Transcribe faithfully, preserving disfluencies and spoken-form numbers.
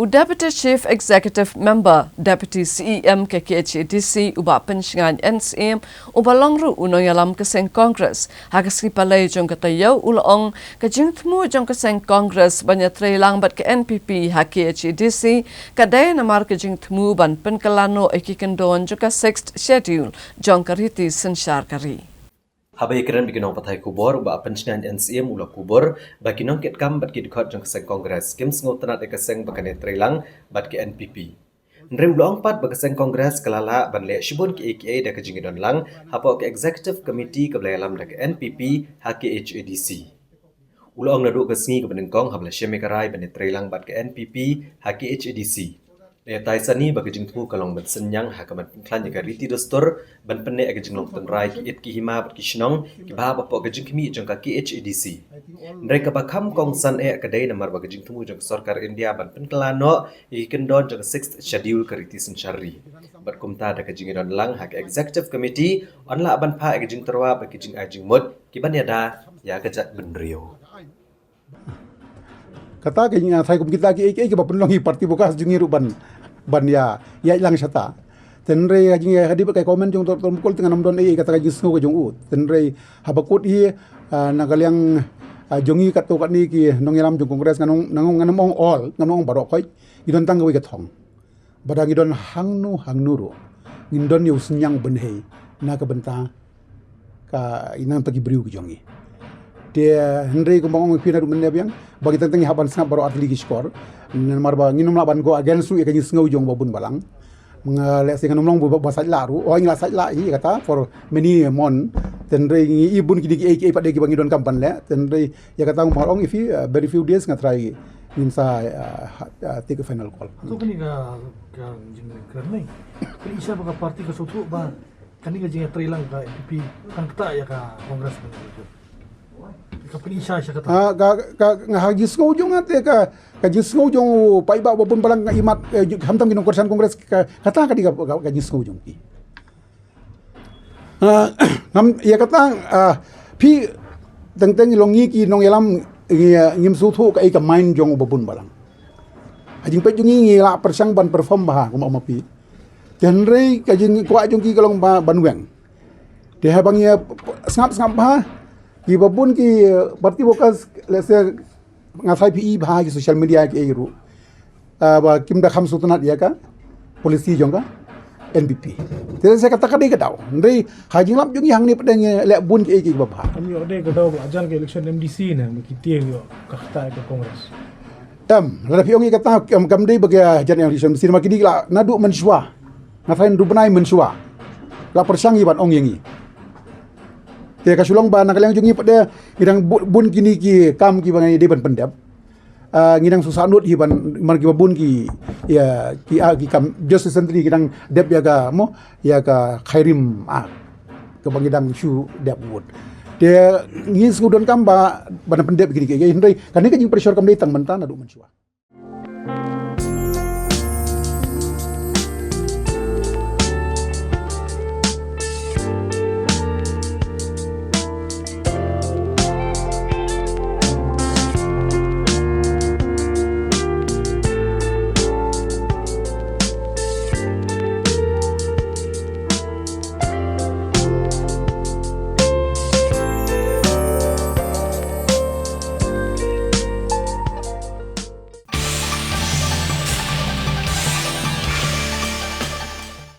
Deputy Chief Executive Member, Deputy C E M ka K H A D C, u Bah Pynshngain N Syiem, uba long ruh u nongïalam ka seng Congress, ha ka sngi Palei jong ka taïew u la ong, ka jingthmu jong ka seng Congress ban ïatreilang bad ka N P P ha K H A D C, ka dei namar ka jingthmu ban pynkylla noh ïa ki kyndon jong ka Sixth Schedule jong ka riti synshar ka ri. Haba ïakren bad ki nongpathai khubor, u Bah Pynshngain N Syiem u la kubur ba ki nongkitkam bad ki dkhot jong ka seng Congress kim sngewtynnad ïa ka seng ba kan ïatreilang bad ka N P P. Hynrei u la ong pat ba ka seng Congress ka la lah ban leh shibun kiei kiei da ka jingïadonlang hapoh ka Executive Committee kaba la ïalam da ka N P P ha K H A D C. U la ong naduh ka sngi kaba nyngkong haba la shim ïa ka rai ban ïatreilang bad ka N P P ha K H A D C, la ïatai sani ba ka jingthmu ka long ban synñiang ha ka ban pynkhlaiñ ïa ka riti dustur, ban pynneh ïa ka jinglong tynrai ki it ki hima bad ki shnong kiba hap hapoh ka jingkhmih jong ka K H A D C. Hynrei kaba kham kongsan eh ka dei namar ba ka jingthmu jong ka sorkar India ban pynkylla noh ïa ki kyndon jong ka Sixth Schedule ka riti synshar ri. Bad kumta da ka jingïadonlang ha ka Executive Committee, yn lah ban phah ïa ka jingtyrwa bad ka jingai jingmut ki ban ïada ïa ka jaitbynriew. Kata ka jingïatreilang kum kita ki, ki, kiba pynlong ïa party Congress jong ngi ruh ban, ban ïa, ïalang shata. Hynrei ka jingïa, ka dei bad ka comment jong Doctor Mukul te ngan ym don ei ei kata ka jingsngew ka jong u. Hynrei haba kut hi, ah, na ka liang, ah, jong ngi katto katne ki nongïalam jong Congress, ngan ong, ngan ong, ngan ym ong all, ngan ym ong baroh khoit. Ngi don tang kawei ka thong. Bad ngi don hangno hangno ruh, ngin don ïa u synñiang bynhei na ka bynta ka, ïa nangta ki briew ki jong ngi. Te hynrei kumba ong phi naduh mynne biang, ba ngi teng teng ngi hap ban sngap baroh artylli ki shkor. Namar ba ngin ym lah ban go against ruh ïa ka jingsngew jong u Bah Bunbalang. Nga lehse ngan ym long ba, ba sait lah ruh, oh ngi la sait lah hi kata for many a month. Hynrei ngi i bun kine kiei kiei pat de kiba ngi donkam ban leh. Hynrei ïa kata kumba ong phi, uh, very few days nga try ngin sa, uh, ha-, uh, take a final call. To kane ka, ka jingkren ne. Phi i sha ba ka party ka sngewthuh ba kane ka jingïatreilang ka N P P kan ktah ïa ka Congress. Ka phi i sha sha kata. Ah, ka, ka, nga ha jingsngew jong nga te ka, ka jingsngew jong u paidbah Bah Bunbalang nga imat, eh, ju-, khamtam ki nongkyrshan Congress ka, kata ka dei ka, ka, ka jingsngew jong ki. Ah, ngam, ïa kata, ah, phi teng teng long ngi ki nongïalam ngi, ah, ngim sngewthuh kaei ka mind jong u Bah Bunbalang. Ha jingpeit jong ngi ngi lah pyrshang ban perform bha kumba ong ma phi. Hynrei ka jingkwah jong ki ka long ba ban weng. Te haba ngi, ah, sngap sngap bha, kiba bun ki, ah, party Congress, lehse nga tharai phi i bha ki social media kiei ruh. Ah, ba kim da kham sngewtynnad ïa ka policy jong ka N P P. Te sa kata ka dei ka daw. Hynrei ha jinglap jong ngi hangne pat de ngi leh bun kiei kiei kiba bha. Kam ïoh dei ka daw ba la jal ka election M D C ne, ba ki tieng ïoh ka ktah ka Congress. Em, lada phi ong ïa kata kam, kam dei ba ka jan election M D C, namar ki dei la naduh mynshuwa. Nga tharai naduh bnai mynshuwa la pyrshang ïa ban ong ïa ngi. Te ka shu long ba na ka liang jong ngi pat de ngi dang bu-, bun kine ki kam kiba ngi dei ban pyndep. Ah, ngi dang shu sahnud hi ban, namar kiba bun ki, ïa, ki, ah, ki kam Justice Centenary ki dang dep ïa ka, mo, ïa ka Khyrim, ah, kaba ngi dang shu dep vote. Te ngi shu donkam ba, ban pyndep kine ki, hynrei kane ka jingpressure kam dei tang mynta naduh mynshuwa.